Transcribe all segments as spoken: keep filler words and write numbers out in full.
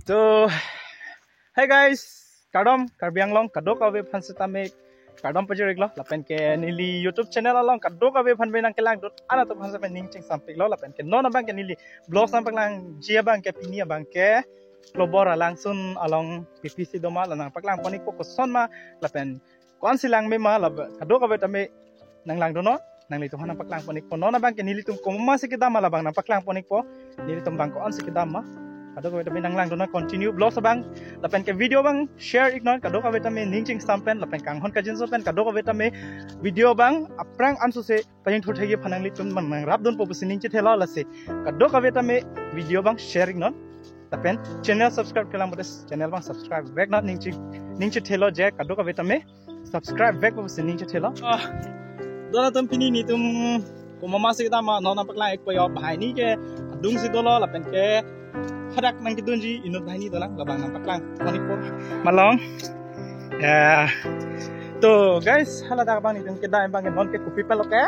So, hey guys, kardom, Karbi Anglong kadokave aphan setame kardom pajir-iklo, lapen ke neli YouTube channel along kadokave aphan pen nangkelangdun an atum aphan setame ning chingsampiklo, lapen ke non abang ke neli vlogs nangpaklangji abang ke pini abang ke Klobor alangsun along P P C doma, la nangpaklang pon-ikpo koson ma, lapen ko-ansi lang me ma, la kadokave tame nanglangdunnon, nanglitum aphan nangpaklang pon-ikpo. Non abang ke nelitum komatsi kedam ma labang nangpaklang pon-ikpo, nelitum bang ko-ansi kedam ma, kadokave tame nanglangdunnon, continue vlogs abang, lapen ke video abang share-iknon, kadokave tame ning chingsam pen, lapen kanghon kangjinso pen, kadokave tame video abang aphrang ansose pajingthur thekji aphan nanglitum abang nangrapdunpo pusi ning chethelo, lasi kadokave tame video abang share-iknon, lapen channel subscribe-kelang pote channel abang subscribe-veknon, ning chi, ning chethelo je kadokave tame subscribe-vekpo pusi ning chethelo. Ah, dona atum, pini nelitum komatsi kedam ma, non nangpaklang-ikpo yo, banghini ke adungsi dolo, lapen ke hadak nangkedunji inut banghini dolang, labang nangpaklang pon-ikpo. Malong. Ya. To guys, hala dak abang nelitum kedam abang non ke kopi pen lo ke.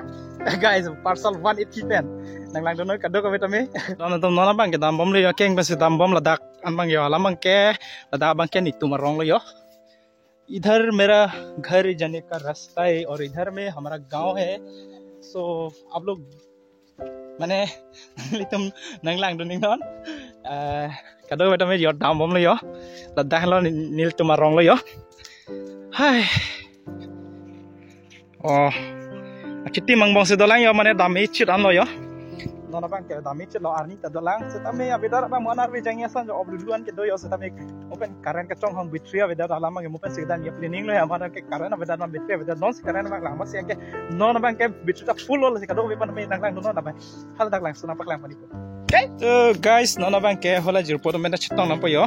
Guys, parcel one eighty pen. Nanglangdunnon kadokave tame. Dona atum, non abang kedambomlo yo, keng pensi dambom, ladak abang yo, alam abang ke, ladak abang ke nelitum arong lo yo. इधर मेरा घर जाने का रास्ता है और इधर में हमारा गांव है। So आप लोग, mane, nelitum nanglangdun-iknon. Eh, kadokave tame yo dambomlo yo. Ladak lo nel-, nelitum arong lo yo. Hai. Oh. Achitim angbongsi dolang yo, mane dam-ichit anlo yo. Non abang ke dam-ichit lo, arni ta dolang. Setame avedar abang mo arve jangya san jo, obluluan kedo yo, setame mo pen current kachonghong, battery avedar alam abang ke mo pensi kedam ya planning lo ya, mane ke current avedar, non battery avedar, nonsi current abang lang, masi ke non abang ke battery ta full lo, lasi kadokave aphan me nanglangdunnon abang. Hala dak langsun nangpaklang pon-ikpo. Okay. So guys, non abang ke hala jirpo atum pen ta chetong nangpo yo.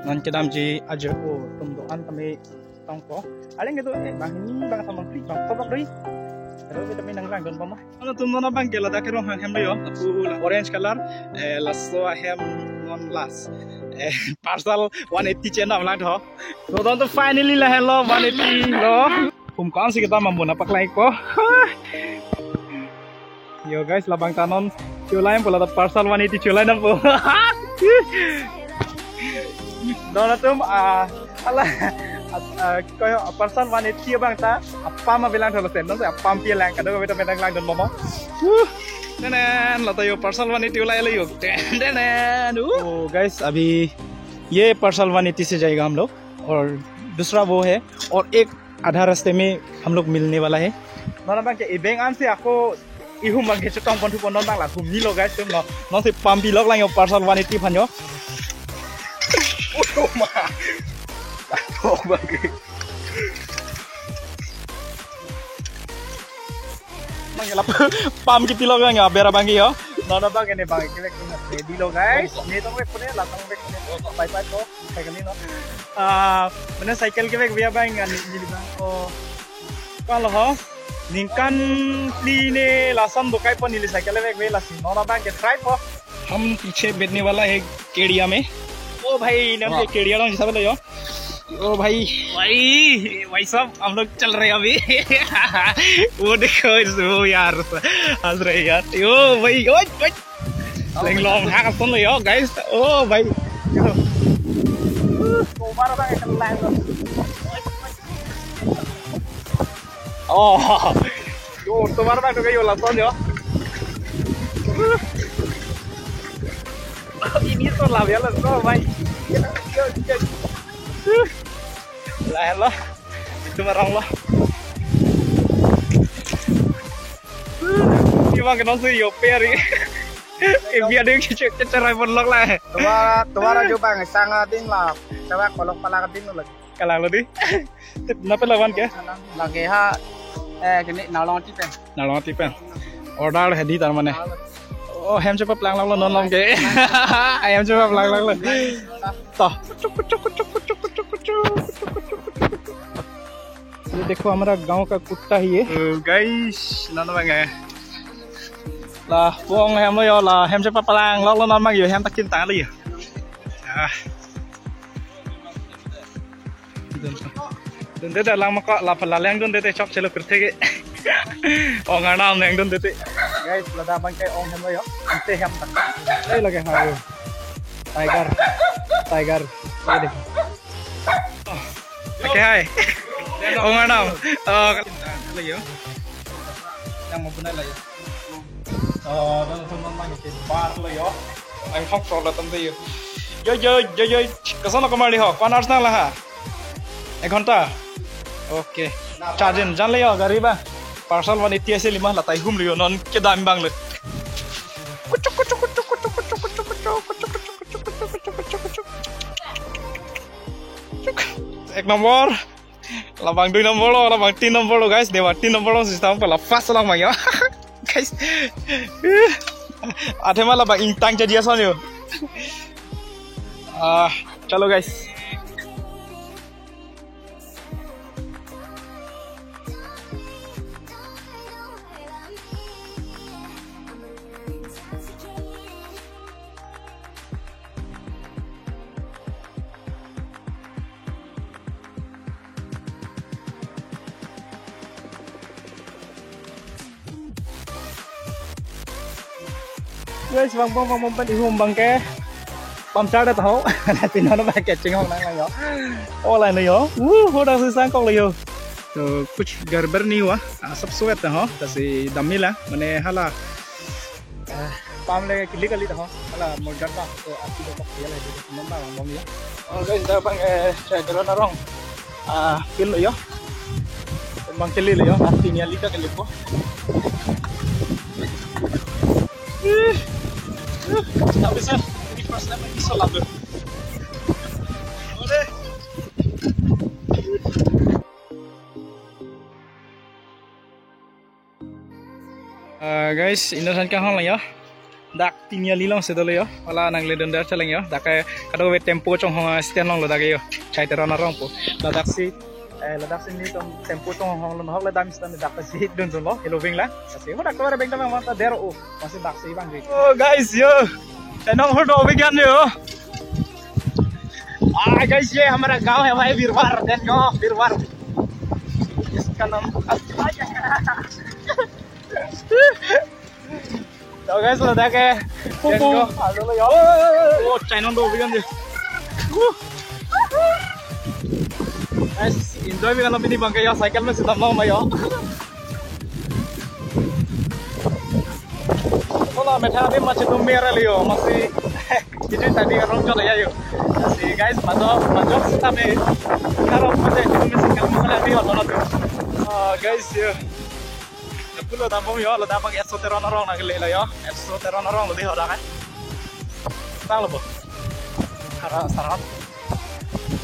Non kedamji ajirpo atum do-an tame tongpo. Aleng kedo, eh, banghini bang samang klik bang tobak doi. Kadokave tame nanglangdunbom ma. Ano atum, non abang ke ladak ke rong hang hem lo yo. Lapu la orange color. Eh, laso ahem non last. Eh, parcel one eighty chenam lang tho. So, don to finally lahenlo one eighty lo. Hum ko-ansi kedam ma mo nangpaklang-ikpo. Yo guys, labang ta non chulai po, la parcel one eighty chulai nangpo. Dona atum, ah, hala, ah, koyo parcel one eighty abang ta apam avelang tholo sen, non apam pi lang, kadokave tame nanglangdunbom ma. Wuh. Tenen, lata yo parcel one eighty ulai lo yo. Ten, tenen. Uh. Oh guys, अभी ये parcel one eighty से जाएगा हम लोग और दूसरा वो है और एक आधा रास्ते में हम लोग मिलने वाला है। Non abang ke ibeng ansi ako ihum abang ke chetong pon thupo, non abang la humni lo guys, tum no. Nonsi pampi lok lang yo parcel one eighty aphan yo. Oh ma. Oh abang ke. Abang ke la pam kiti lok lang yo, aber abang ke yo. Non abang ke ne abang ke kevek ready lo guys. Ne tong vek pune, la tong vek pune. Bye bye ko. Cycle ni no. Ah, mane cycle kevek via bang ani neli bang. Oh. Kalo ho. Ningkan phli ne lason dokai po neli cycle vek ve, lasi non abang ke try po. हम पीछे बैठने वाला है केड़िया में। ओ भाई, नाम हाँ। से केड़िया lang jisa belo yo. ओ भाई। भाई, भाई साहब, हम लोग चल रहे हैं अभी। वो देखो, वो यार, हंस रहे हैं यार। ओ भाई, ओए, ओए। Lenglong hak ason lo yo, guys. Oh, bhai. Yo. Tomar abang ke lang lo. Oh. Yo, tomar abang ke yo lason yo. Ini son la ya lason, bhai. Yo, yo, yo. Lahelo. Tomar arong lo. Ini abang ke nonsi yo peri. Ibi ada yang kecil kecil raipon lok la. Tomar, tomar ajo bang, sang adin la. Coba kolok palak adin lagi. Kalang lo di. Tip nape lawan ke? Lagi ha, eh, kini nalong tipen. Nalong tipen. Order hedi tar mane. Oh, hem chepa plang lok lo non lom ke. Hem chepa plang lok lo. Toh. ये देखो, हमारा गांव का कुत्ता ही है। Oh, guys, non abang ke. La, pu-ong hem lo yo, la hem chepa plang lok lo non abang yo, hem ta kintang lo yo. Ah. Dun, dun, dun, dun, lang mako, la pala lang dun dete chok chelo pirthe ke. Ong arnam lang dun dete. Guys, ladak abang ke ong hem lo yo. Ante hem ta. Ei lage ha yo. Tiger. Tiger. Ini deh. Okay, hi. Ong Arnam. Oh, layo. Yang mau benar layo. Oh, dan teman-teman ke bar layo. Ang hok pro latam layo. Yo, yo, yo, yo. Koson lo kemari ho? Ko-an hours nanglang ha? Ek ghonta? Okay. Charging jan layo gari ba. Parcel one eighty ase lima latai hum layo non kedam abang le. Ek nombor. Labang dui nombor lo, labang tin nombor lo guys. Dei ba tin nombor lo system pala fast lang abang yo. Guys. Athema labang ingtang jadi ason yo. Ah, chalo guys. Guys, bang bang bang bang ihum abang ke puncture det ho. Lapen non abang ke chinghong nanglang yo. Oh, lain yo. Wuh, hodak si sangkok layo. To kuch gadbad nahi hua. Ah, sab suet ho. Lasi dam mila. Mane hala. Ah, pam le kili kali ho. Hala modar ba. To api do kok ya la di. Mamba bang bang ya. Oh, guys, dak abang, eh, saya jalan arong. Ah, feel lo yo. Abang kali lo yo, ah, tin ya liter kali po. Ih, ih, tapi saya ini first time lagi salah tuh. Boleh. Ah, guys, inut aphan kanghon lang yo. Dak tin ya li along si dolo yo. Hala nangledun der cheleng yo. Dak ke kadokave tempo chonghong stand along lo dak yo. Chai Teron arong po. Ladak si, eh, ladak si netum tempo chonghong lo, nahok le dam stand dak si dundun lo. Helo ving la. Lasi hodak tovar abang ta mang ta der o. Masih dak si bang. Oh, guys yo. Enong hodo vegan yo. Ah, guys, ये हमारा गांव है भाई, बीरवार दिन को, बीरवार। इसका नाम तो, guys, ladak ke pum pum. Oh, China do bigan je. Guys, enjoy bigan lo pini abang ke yo, cycle mesi damlo ma yo. Sola metha abang masi dum mera liyo, masi kiti tadi arong jala ya yo. Si guys, majo, majo sitame. Karo masi dum mesi kalmo kala abang hoto na tu. Ah, guys, yo. Pulo dambom yo, lo dambom Esso Teron arong nangkele lo yo. Esso Teron arong lo di hoda kan. Tang lo bo. Hara saram.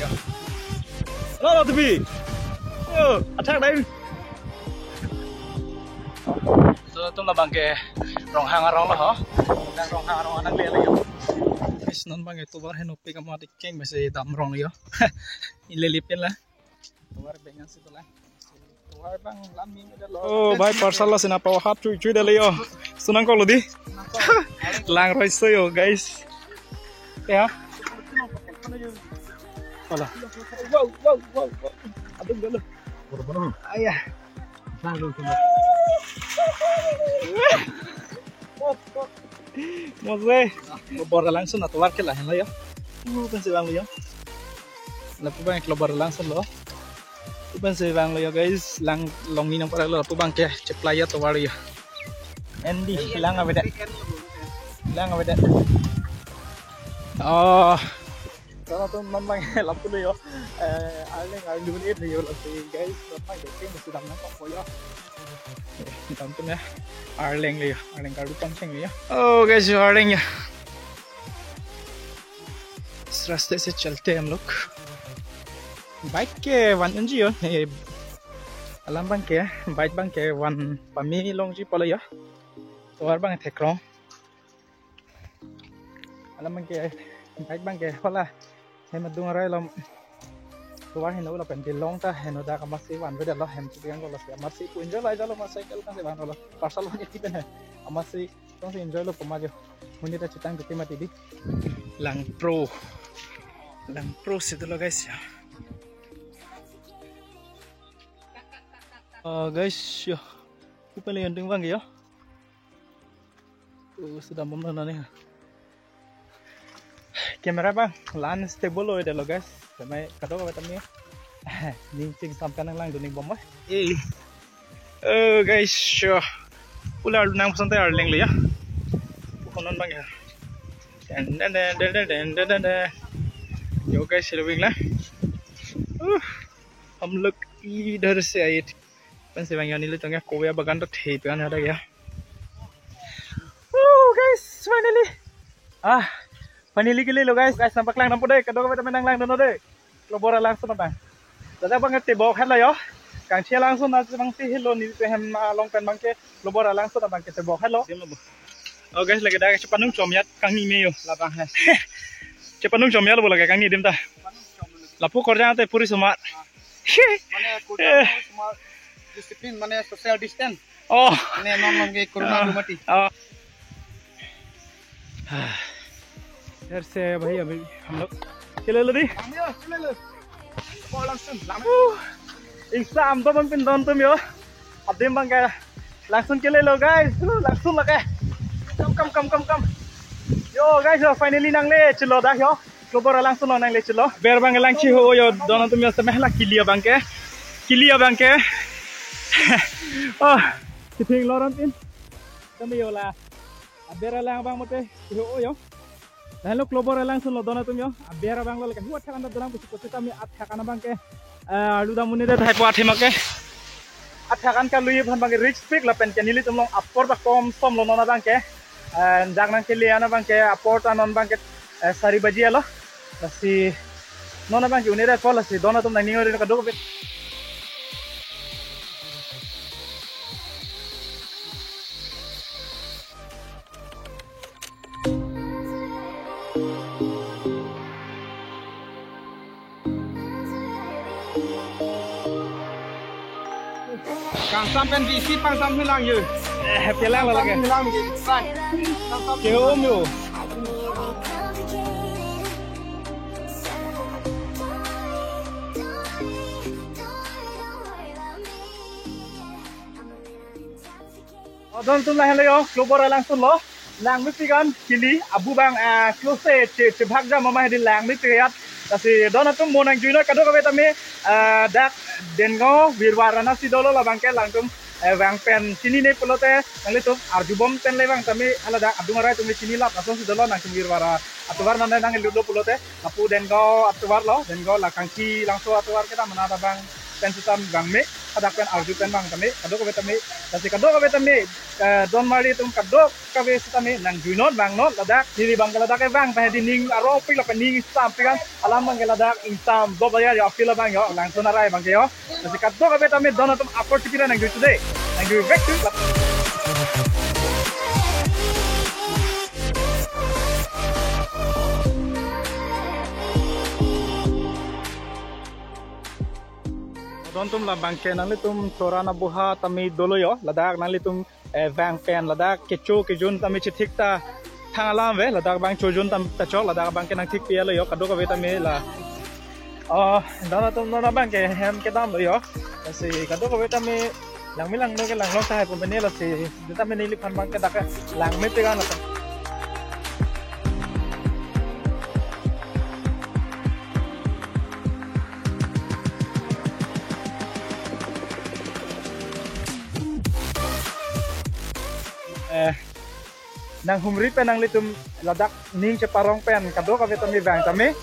Yo. Lo lo tepi. Yo, attack dai. So, itum labang ke Ronghang arong lo ho. Ronghang arong nangkele lo yo. Guys, non abang ke tovar henopik amat ikeng mesi dam rong lo yo. Ilelipin la. Tovar bengan si tola. Tovar abang lam ni ada lo. Oh, bhai, parcel lo sina pawa hat chui chui dali yo. Sunang ko lo di. Lang roi so yo, guys. Ya. Hola. Wow, wow, wow, wow. Adung dulu. Ayah. Mose. Klobor langsung atovar ke lahen lo yo. Uh, pensi bang lo yo. Lapu abang klobor langsung lo. Lapu pensi bang lo yo, guys. Lang longni nang para lo. Lapu abang ke cheplai ya tovar yo. Andy, lang avedet. Lang avedet. Oh. Karena tuh memang lapu lo yo. Eh, aling aling dulu itu yo lasi, guys. Memang itu mesi dam nangkok yo. Itum atum ya. Arleng lo yo. Arleng kardu pangcheng lo yo. Oh, guys, yo Arleng ya. इस रास्ते से चलते हैं हम लोग। Bike ke van unji yo. Ne alam abang ke, bike abang ke van pame longji pulo yo. Tovar abang thekrong. Alam abang ke bike abang ke hola. Hem adung arai lo. Tovar heno lapen bilong ta heno dak amatsi vanvedet lo, hem chibang lo lasi amatsi pu enjoy lo, jalo amat cycle kan si van lo. Parcel lo iti pen he. Amatsi tong si enjoy lo puma jo. Monit ta chitang dukhe mati di. Lang pro. Lang pro si dolo, guys, ya. Oh, guys, yo. Upale yang ding bang yo. Uh, sudah mom nana nih. Camera abang la-an stable lo-e detlo guys. Tame kadokave tame ning chingsam pen nanglangdun-ik bom oi. Eh. Oh guys, sure. Pula nang pheson te arleng le ya. Konon abang ya. Den den den den den den den den. Yo guys, hello bang la. Uh, hum log idhar se aaye. Pensi bang ya nelitum ya koya bagan to thei pen ada ya. Oh guys, finally. Ah, finally kelelo guys. Guys, nangpaklang dampo dei, kadokave tame nanglangdunnon dei. Klobor alangsun abang. Ladak abang tebok hetlo yo. Kangthi alangsun na abang si helo nelitum hem along pen abangke klobor alangsun abangke tebok hetlo. Oh guys, lake dak chepanung chomyat kangni me yo. Labang he. Chepanung chomyat lo lake kangni adim ta. Lapu korjang te puri sumat. Mane korjang Eh. Sumat discipline mane social distance. Oh. Mane non non ke corona Ah. Lumati. Oh. इधर से भाई अभी हम लोग चले लो दी. Langme yo, chile lo. Bo langsun, langme. Ingsam do bang pindon atum yo. Adim abangke langsun kelelo guys. Langsun lake. Kam kam kam kam kam. Yo guys, yo finally nangle chelo dak yo. Klobor alangsun lo nangle chelo. Ber abang langchi ho yo don atum yo semeh la kili abangke. Kili abangke. Oh, kithing loron tin. Kami yo la. Aber alang abang mate ho yo. Lahenlo klobor alangsun lo don atum yo. Aber abang lo lake huat thakan don atum kusi kusi tame athak an abangke. Eh, arlu dam un-edet hai po athe make. Athak an kalui aphan abangke risk pik lapen ke nelitum along apor ta komsom lo non abangke. Eh, dak nangkele an abangke apor ta non abangke, eh, sari baji alo. Lasi non abangke un-edet po lasi don atum nangning ori kadokave. Kangsam pen bisi pangsam hilang yo. Eh, pilang lo lake. Hilang yo. Sai. Kangsam. Ke om yo. Oh, don atum lahenlo yo, klobor alangsun lo. Langmepik an kili, abu abang, ah, close se, che, chebhak jam mama hedi langmepik yat. Lasi don atum mo nangjuinoi kadokave tame, ah, dak Dengaon Birwar anat si dolo labangke alangtum, eh, vang pen chinine pulote, nanglitum arjubom pen le vang tame, hala dak adung arai atum le chini lap, lason si dolo nangtum Birwar atovar nang nanglut lo pulote, lapu Dengaon atovar lo, Dengaon la Kangthi Langso atovar kedam anat abang pen sitame vangme, hadak pen arju pen vang tame, kadokave tame, lasi kadokave tame, eh, don marli atum kadokave sitame nangjuinon vangnon ladak, neli abangke ladak kevang pen hedi ning arong pik lapen ning ingsam pik an, alam abangke ladak ingsam do baya yo apil abang yo, langsun arai abangke yo. Lasi kadokave tame don atum apor chipira nangjui today. Nangjui back to Don atum labangke nanglitum Soran abuha tame dolo yo, ladak nanglitum, eh, vang pen ladak kecho kejun tame chethik ta thang alam ave, ladak abang chojun tam ta chok, ladak abangke nangthik pi alo yo, kadokave tame la. Oh, don atum non abangke hem kedam lo yo. Lasi kadokave tame langme langno ke langlong tahai pon pene lasi. Dita me neliphan abangke dak langmepik an atum. Eh, nanghumri pen nanglitum ladak ning cheparong pen kadokave tame vang tame.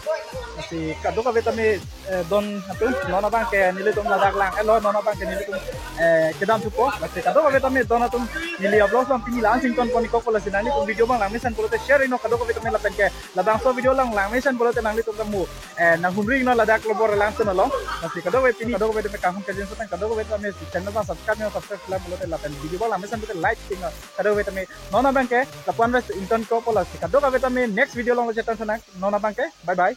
Lasi kadokave tame, eh, don atum, non abangke nelitum ladak lang, eh, lo, non abangke nelitum, eh, kedam thupo. Lasi kadokave tame don atum neli a-vlog along pini la-an si ington pon-ik kok, lasi nanglitum video abang langmesen pulote share iknon kadokave tame lapen ke labangso video along langmesen pulote nanglitum kamu, eh, nanghumri iknon ladak klobor alangsun along. Lasi kadokave pini kadokave tame kanghon kajin setang kadokave tame channel abang subscribe iknon, subscribe lang pulote lapen video abang langmesen pulote like iknon kadokave tame. Non abangke lapu-an res ington kok po, lasi kadokave tame next video along lo chethan sonang, non abangke bye bye.